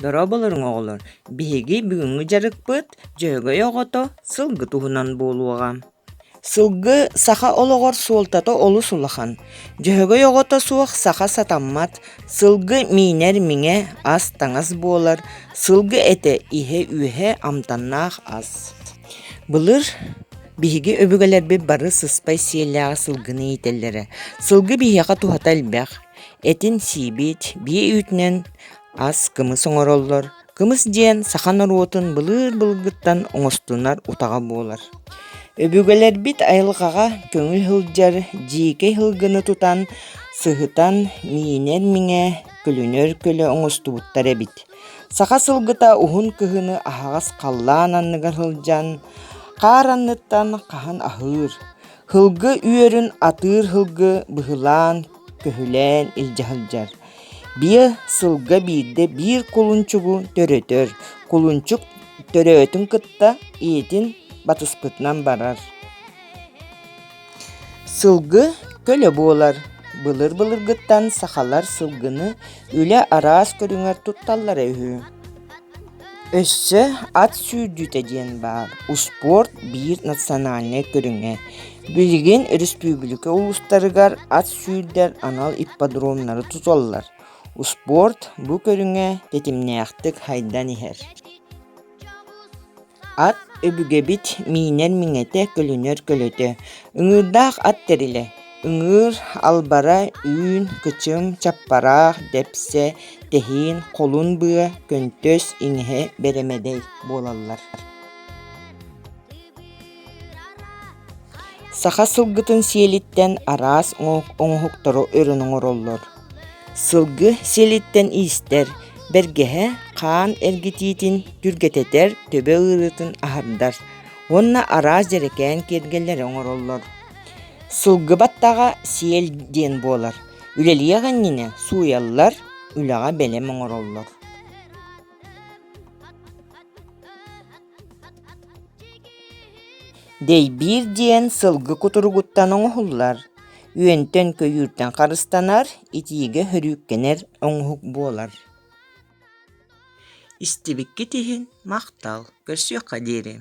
Дорооболоруҥ оҕолор, биһиги бүгүҥҥү дьарыкпыт Дьөһөгөй оҕото сылгы туһунан буолуоҕа. Сылгы саха олоҕор суолтата олус улахан. Дьөһөгөй оҕото суох саха сатаммат, сылгы миинэр миҥэ, ас-таҥас буолар, сылгы этэ иһэ-үөһэ амтаннаах ас. Былыр биһиги өбүгэлэрбит бары сыспай сиэллээҕи сылгыны иитэллэрэ. Сылгы биһиэхэ туһата элбэх. Этин сиибит, биэ үүтүнэн ас, кымыс оҥороллор. Кымыс диэн саха норуотун былыыр-былыргыттан оҥостунар утаҕа буолар. Өбүгэлэрбит айылҕаҕа көҥүл сылдьар дьиикэй сылгыны тутан, сыһытан, миинэр миҥэ, көлүнэр көлө оҥостубуттар эбит. Саха сылгыта уһун кыһыны аһаҕас халлаан анныгар сылдьан, хаар анныттан хаһан аһыыр, Һылгы үөрүн атыыр һылгы быһылаан, көһүлээн илдьэ сылдьар. Биэ сылга биирдэ биир кулунчугу төрөтөр, кулунчук төрөөтүн кытта ийэтин батыспытынан барар. Сылгы көлө буолар. Былыр-былыргыттан сахалар сылгыны үлэ араас көрүҥэр тутталлара үһү. Өссө ат сүүрдүүтэ диэн баар, успуорт биир национальнай көрүҥэ. Билигин өрөспүүбүлүкэ улуустарыгар ат сүүрдэр анал ипподромнары туталлар. Успуорт бу көрүҥэ тэтимнээхтик сайдан иһэр. Ат өбүгэбит миинэр миҥэтэ, көлүнэр көлөтө. Ыҥыырдаах ат тэрилэ. Ыҥыыр, албара, үүн, кычым, чаппараах, дэпсэ, тэһиин, холун быа, көнтөс, иҥэһэ, бэрэмэдэй буолаллар. Саха сылгытын сиэлиттэн араас оҥоһуктары өрөн оҥороллор. Сылгы сиэлиттэн иистэр, бэргэһэ хаан эргитиитин түргэтэтэр, төбө ыарыытын аһардар уонна араас дьэрэкээн киэргэллэри оҥороллор. Сылгы баттаҕа сиэл диэн буолар, үлэлиэх иннинэ сууйаллар, үлэҕэ бэлэм оҥороллор. Дэйбиир диэн сылгы кутуругуттан оҥоһуллар, үөнтэн-көйүүртэн харыстанар, итиигэ сөрүүккэнэр оҥоһук буолар. Истибиккит иһин махтал, көрсүөххэ диэри.